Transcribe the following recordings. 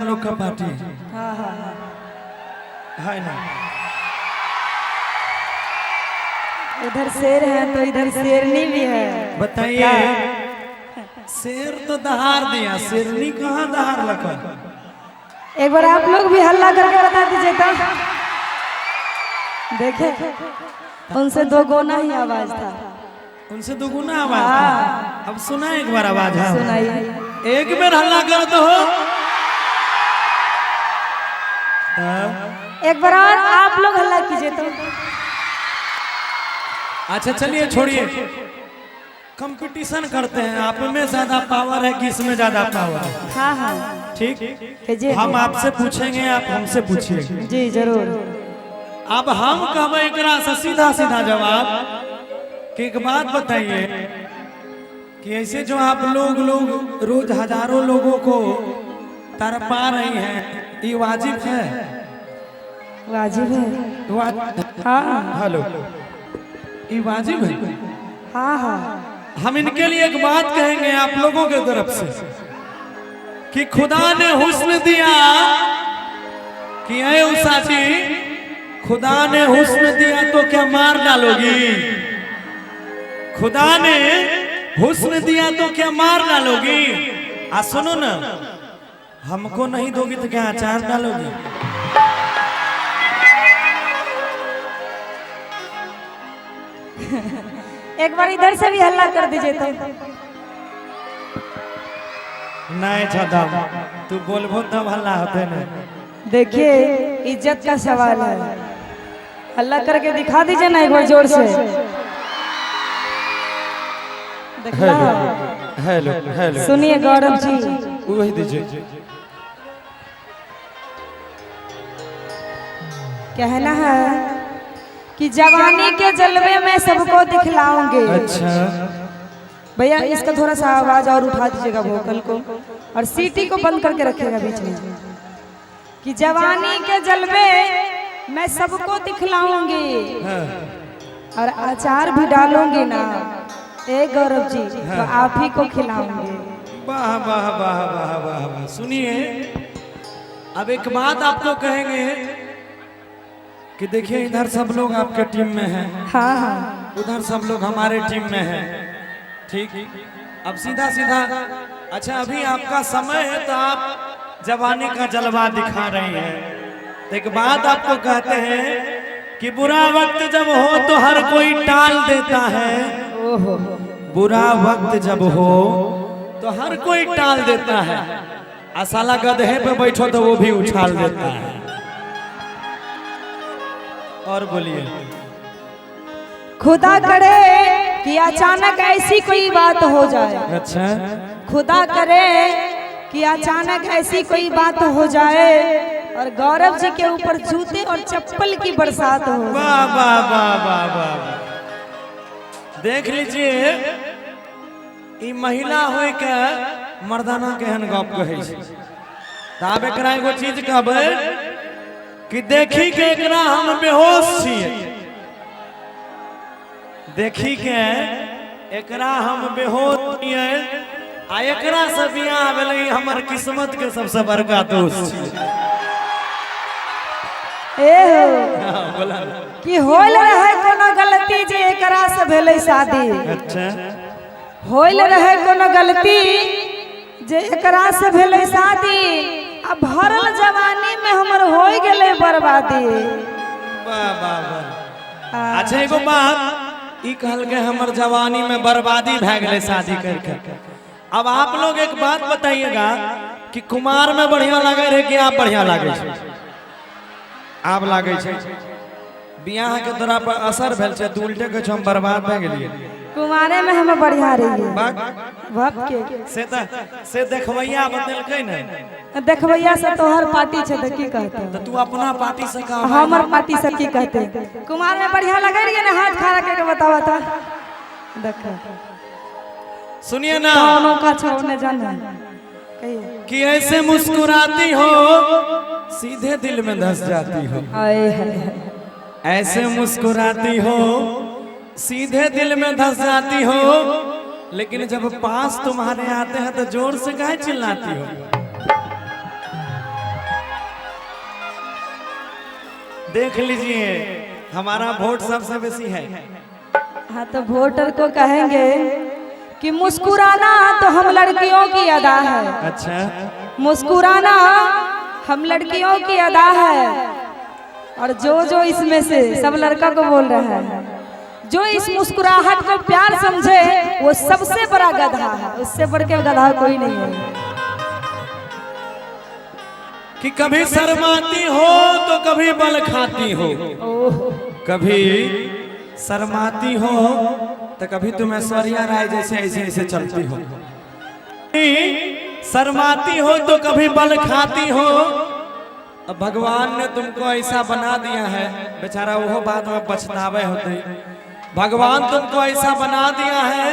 लोग का पार्टी है। हाँ हाँ हाँ है ना? उधर शेर है तो इधर शेरनी भी है। बताइए, शेर तो दहाड़ दिया, शेरनी कहाँ दहाड़ लगा? एक बार आप लोग भी हल्ला करके बता दीजिए तो देखे, उनसे दो गुना ही आवाज था। उनसे दोगुना आवाज था। अब सुना एक बार आवाज। हाँ, सुनाइए। एक बार हल्ला कर तो हो। हाँ। एक बार और आप लोग हल्ला कीजिए तो। अच्छा चलिए छोड़िए, कंपटीशन करते हैं, आप में ज्यादा पावर है कि इसमें ज्यादा पावर है? हाँ हाँ ठीक, कीजिए। हम आपसे पूछेंगे, आप हमसे पूछिए। जी जरूर। अब हम कहबै एकरा से सीधा सीधा जवाब कि एक बात बताइए कि ऐसे जो आप लोग लोग रोज हजारों लोगों को तड़पा रही हैं, ये वाजिब है? वाजिब है। हाँ। हेलो, ये वाजिब है? हाँ हाँ। हम इनके लिए एक बात कहेंगे आप लोगों के तरफ से कि खुदा ने हुस्न दिया कि ऐ उषा जी, खुदा ने हुस्न दिया तो क्या मार डालोगी? खुदा ने हुस्न दिया तो क्या मार डालोगी? आ सुनो ना, हमको नहीं दोगी तो क्या अचार डालोगी? एक बार इधर से भी हल्ला कर दीजिए तो। नहीं छदम, तू बोलबो तब हल्ला होते ना। देखिए इज्जत का सवाल है, हल्ला करके दिखा दीजिए ना एक बार जोर से। देखला। हेलो हेलो, सुनिए गौरव जी, वही दीजिए। कहना है कि जवानी के जलवे में सबको दिखलाऊंगे। अच्छा भैया इसका थोड़ा सा आवाज और उठा दीजिएगा वोकल को, और सीटी को बंद करके रखिएगा बीच में। कि जवानी के जलवे मैं सबको दिखलाऊंगी और अचार भी डालूंगी ना, ए गौरव जी तो आप ही को खिलाऊंगी। वाह वाह वाह वाह वाह वाह। सुनिए, अब एक बात आपको कहेंगे कि देखिए इधर सब लोग आपके टीम में हैं, हाँ हाँ, उधर सब लोग हमारे टीम में हैं, ठीक? अब सीधा सीधा, अच्छा अभी आपका समय है तो आप जवानी का जलवा दिखा रही हैं। तो एक बात आपको कहते हैं कि बुरा वक्त जब हो तो हर कोई टाल देता है। ओहो, बुरा वक्त जब हो तो हर कोई टाल देता है, असाला गधे पे बैठो तो वो भी उछाल देता है। और बोलिए। खुदा करे कि अचानक ऐसी कोई बात हो जाए। अच्छा, खुदा करे कि अचानक ऐसी कोई बात हो जाए और गौरव जी के ऊपर जूते और चप्पल की बरसात हो। वाह वाह वाह वाह वाह। देख लीजिए, ई महिला होय के मर्दाना केहन गप कहै छै। तऽ आब एकरा एगो चीज कहबै कि देखी के एकरा हम बेहोश छियै, देखी के एकरा हम बेहोश छियै, आ एकरा से बियाह भेलै हमर किस्मत के सबसे बड़का दोष छियै। ए हो हाँ, बोला कि होल रहे कोनो गलती जे एकरा से भेलै शादी। अच्छा, होल रहे कोनो गलती जे एकरा से भेलै शादी, आ भरल जवानी में हमर होई गेलै बर्बादी। वाह वाह वाह। अच्छा एगो बात, ई कहलकै हमर जवानी में बर्बादी भए गेलै शादी करके। अब आप लोग एक बात बताइएगा कि कुमार में बढ़िया लागे रहे कि आप बढ़िया लागे छै? आप लागे छै। बियाह के तोरा पर असर भेल छै, तू उल्टे कहै छौ हम बर्बाद भए गेलियै। कुमारे में हम बढ़िया रहिए। बाप के से तऽ से देखबैया बतेलकै ने। देखबैया से तोहर पार्टी छै तऽ की कहते? तऽ तू अपना पार्टी से कह। हमर पार्टी से की कहते? कुमार में बढ़िया लगे रहिए ना? हाथ खड़ा करके बतावा था। देखो सुनिए ना, कौनो का छो न जाने कहिए कि ऐसे मुस्कुराती हो सीधे दिल में धस जाती हो। आए हाय हाय। ऐसे मुस्कुराती हो सीधे दिल में धस जाती हो, लेकिन जब पास तुम्हारे आते हैं तो जोर से काहे चिल्लाती हो? देख लीजिए हमारा वोट सबसे बेसी है। हाँ तो वोटर को कहेंगे कि मुस्कुराना तो हम लड़कियों की अदा है। अच्छा। मुस्कुराना हम लड़कियों की अदा है, और जो जो इसमें से सब लड़का को बोल रहा है, जो इस मुस्कुराहट को प्यार समझे वो सबसे बड़ा गधा है, उससे बढ़ के गधा कोई नहीं है। कि कभी शर्माती हो तो कभी बल खाती हो, कभी शर्माती हो तो कभी तुम ऐश्वर्या राय जैसे ऐसे ऐसे चलती हो। शर्माती हो तो कभी बल खाती हो। अब भगवान ने तुमको ऐसा बना दिया है, बेचारा वो बाद में पछतावे होते। भगवान तुमको ऐसा बना दिया है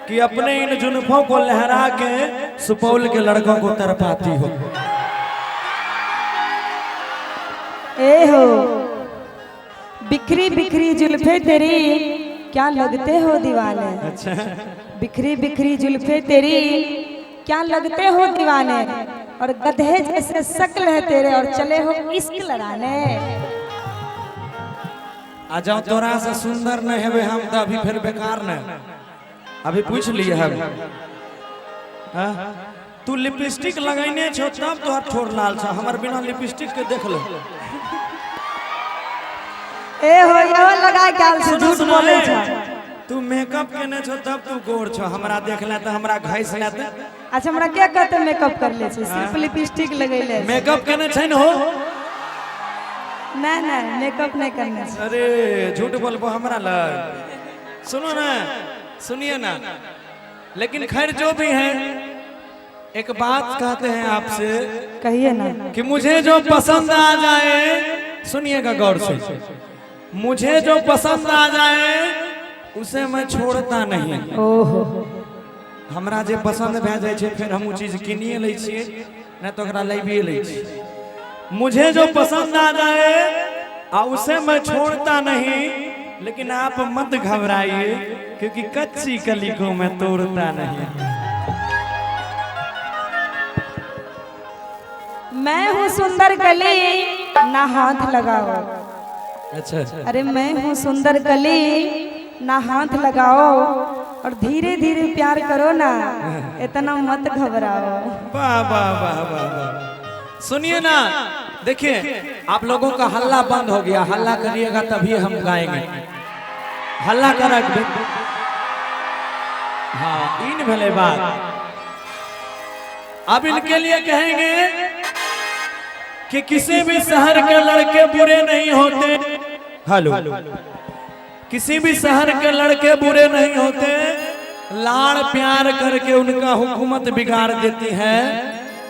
कि अपने इन जुल्फों को लहरा के सुपौल के लड़कों को तरपाती हो। ए हो बिखरी बिखरी जुल्फे तेरी क्या लगते हो दीवाने। अच्छा। बिखरी बिखरी जुल्फे तेरी क्या लगते हो दीवाने, और गधे जैसे शक्ल है तेरे और चले हो इश्क लड़ाने। आ जाओ तोरा से सुंदर नहीं हेबे हम तो अभी फिर बेकार नहीं, अभी पूछ लिए हम। हाँ? तू लिपस्टिक लगैने छो तब तोहर ठोर लाल छो, हमर बिना लिपस्टिक के देख लो। ए हो यो लगा के आल से झूठ बोले छो। तू मेकअप केने छो तब तू गोर छो, हमरा देख ले त हमरा घैस ले त। अच्छा हमरा क्या कहते मेकअप कर ले छे, सिर्फ लिपस्टिक लगैले। मेकअप केने छै न हो? ना ना मेकअप नहीं करने छे। अरे झूठ बोलबो हमरा लग। सुनो ना, सुनिए ना, लेकिन खैर जो भी है एक बात कहते हैं आपसे। कहिए ना। कि मुझे जो पसंद आ जाए, सुनिएगा गौर से, मुझे जो पसंद आ जाए उसे मैं छोड़ता नहीं। ओहो। हमरा जे पसंद भए जाइ छै फिर हम उ चीज किनिए लै छियै, नहीं तो ओकरा लैबिए लै छियै। मुझे जो पसंद आ जाए आ उसे मैं छोड़ता नहीं, लेकिन आप मत घबराइए क्योंकि कच्ची कली को मैं तोड़ता नहीं। मैं हूँ सुंदर कली ना हाथ लगाओ। अच्छा। अरे मैं हूँ सुंदर कली ना हाथ लगाओ, और धीरे धीरे प्यार करो ना, इतना मत घबराओ। वाह वाह वाह वाह वाह। सुनिए ना, देखिए आप लोगों का हल्ला बंद हो गया, हल्ला करिएगा तभी हम गाएंगे। हल्ला करा। हाँ इन भले बात। अब इनके लिए कहेंगे कि किसी भी शहर के लड़के बुरे नहीं होते। हेलो। किसी भी शहर के लड़के बुरे नहीं होते, लाड़ प्यार करके उनका हुकूमत बिगाड़ देती है,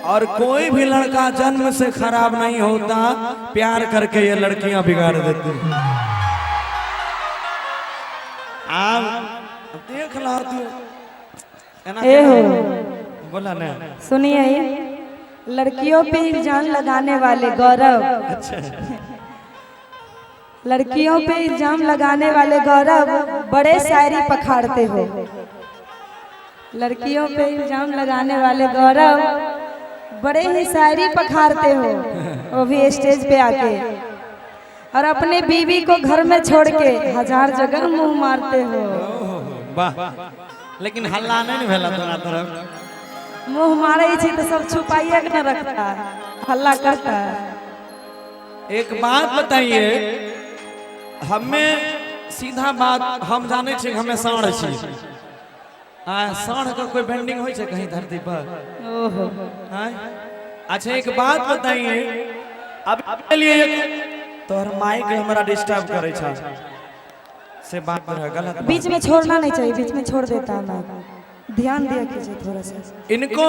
और कोई भी लड़का जन्म से खराब नहीं होता, प्यार करके ये लड़कियां बिगाड़ देती हैं। आप देख ला तू ए हो बोला ना। सुनिए, लड़कियों पे इल्जाम लगाने वाले गौरव। अच्छा। लड़कियों पे इल्जाम लगाने वाले गौरव बड़े शायरी पखाड़ते हो। लड़कियों पे इल्जाम लगाने वाले गौरव बड़े ही शायरी पखाड़ते हो, वो भी स्टेज पे आके, और अपने बीवी को घर में छोड़ के हजार जगह मुंह मारते हो। वाह। लेकिन हल्ला नहीं भेला तोरा तरफ। मुंह मारे छी तो सब छुपाइए के न रखता, हल्ला करता है। एक बात बताइए, हमें सीधा बात हम जाने छी हमें साँढ़ छी, आ साँढ़ के कोई बेंडिंग होय छै कहीं धरती पर? ओहो। अच्छा एक बात बताइए, अब के लिए तोहर माइक हमरा डिस्टर्ब करे छ से बात रह गलत। बीच में छोड़ना नहीं चाहिए, बीच में छोड़ देता है माइक, ध्यान दिया कीजिए थोड़ा सा। इनको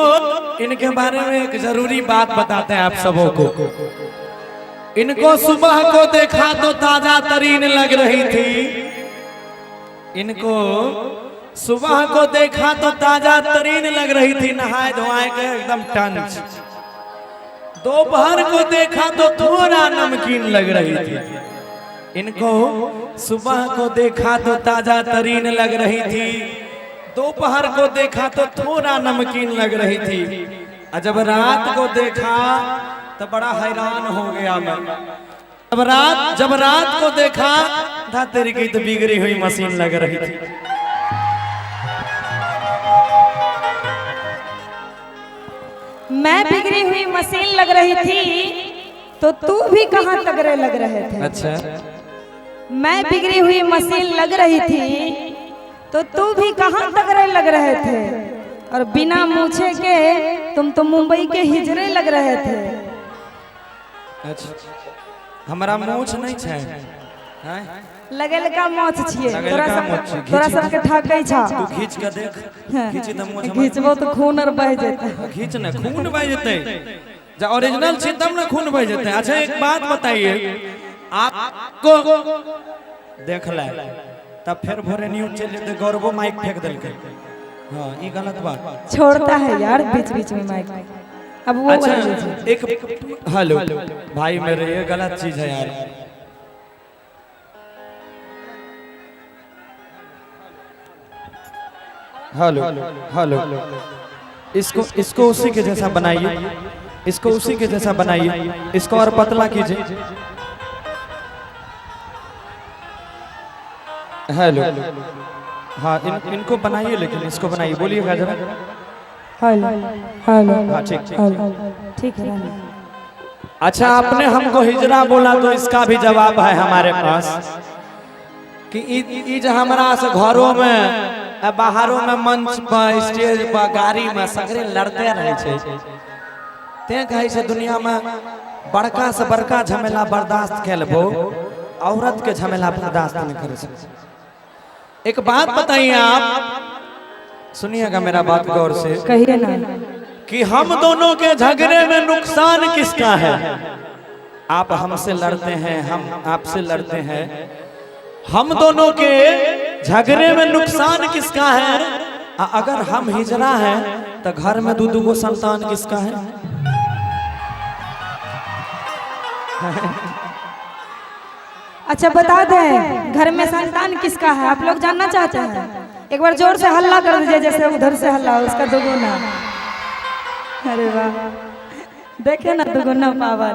इनके बारे में एक जरूरी बात बताते हैं आप सबों को। इनको सुबह को देखा तो ताजा तरीन लग रही थी, इनको सुबह को देखा तो ताजा तरीन लग रही थी, नहाए धोआए के एकदम टंच। दोपहर को देखा तो थोड़ा नमकीन लग रही थी। इनको सुबह को देखा तो ताजा तरीन लग रही थी, दोपहर को देखा तो थोड़ा नमकीन लग रही थी, और जब रात को देखा तो बड़ा हैरान हो गया मैं। जब रात को देखा था, तेरी की तो बिगड़ी हुई मशीन लग रही थी। मैं बिगड़ी हुई मशीन लग रही थी तो तू भी कहाँ तगड़े लग रहे थे। अच्छा। मैं बिगड़ी हुई मशीन लग रही थी तो तू भी कहाँ तगड़े लग रहे थे और बिना मूछे के तुम तो मुंबई के हिजड़े लग रहे थे। अच्छा, हमरा मूछ नहीं छै, हैं? लगेलका मोछ छिए। लगेलका तोरा मोछ सब छियै, तोरा घीच। सबके ठकै छा। तू घीच के देख, घीची त मूछ हमर। घिचबो तो खून और बह जेतै। घीच ने, खून बह जेतै। जब ओरिजिनल छी तब ने खून बह जेतै। अच्छा, एक बात बताइए, आपको देख ले तब फिर भोरे न्यूज चलि जेतै, गौरवो माइक फेंक देलकै। हाँ, ई गलत बात। छोड़ता है यार बीच बीच में माइक, अब वो अच्छा। वाला लीजिए। एक हेलो भाई मेरे, ये गलत चीज है यार। हेलो हेलो, इसको इसको उसी के जैसा बनाइए, इसको उसी के जैसा बनाइए, इसको और पतला कीजिए। हेलो, हाँ, इनको बनाइए, लेकिन इसको बनाइए। बोलिएगा जरा। Hello hello. हाँ, ठीक ठीक। हेलो, ठीक है रानी। अच्छा, आपने हमको हिजरा बोला तो इसका भी जवाब है हमारे पास कि ई ई जे हमरा से घरों में आ बाहरों में, मंच पर, स्टेज पर, गाड़ी में सगरे लड़ते रहे छै। तें कहै छै, दुनिया में बड़का से बड़का झमेला बर्दाश्त कर लेबो, औरत के झमेला बर्दाश्त नहीं करे छै। एक बात बताइए, आप सुनिएगा मेरा बात गौर से। कहिए ना। कि हम दोनों के झगड़े में नुकसान किसका है? आप हमसे लड़ते हैं, हम आपसे लड़ते हैं, हम दोनों के झगड़े में नुकसान किसका है? अगर हम हिजरा हैं तो घर में दो दो गो संतान किसका है? अच्छा, बता दें घर में संतान किसका है? आप लोग जानना चाहते हैं? एक बार जोर से हल्ला कर दीजिए, जैसे उधर से हल्ला हो, उसका दोगुना। अरे वाह, देखे ना, दोगुना पावर।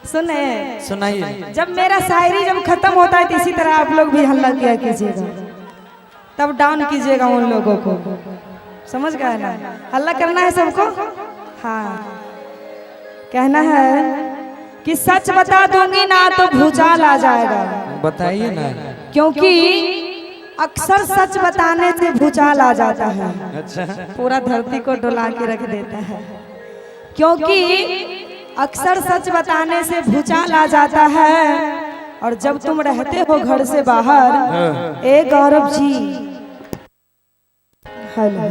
सुने। सुनाइए। जब मेरा शायरी जब खत्म होता है तो इसी तरह आप लोग भी हल्ला किया कीजिएगा, तब डाउन कीजिएगा उन लोगों को। समझ गए ना? हल्ला करना है सबको। हाँ, कहना है कि सच बता दूंगी ना तो भूचाल आ जाएगा। बताइए ना। क्योंकि अक्सर सच बताने से भूचाल आ जाता है। अच्छा। पूरा धरती को डुला के रख देता है। क्योंकि अक्सर सच बताने से भूचाल आ जाता है और जब तुम रहते हो घर से बाहर। ए गौरव जी, हेलो।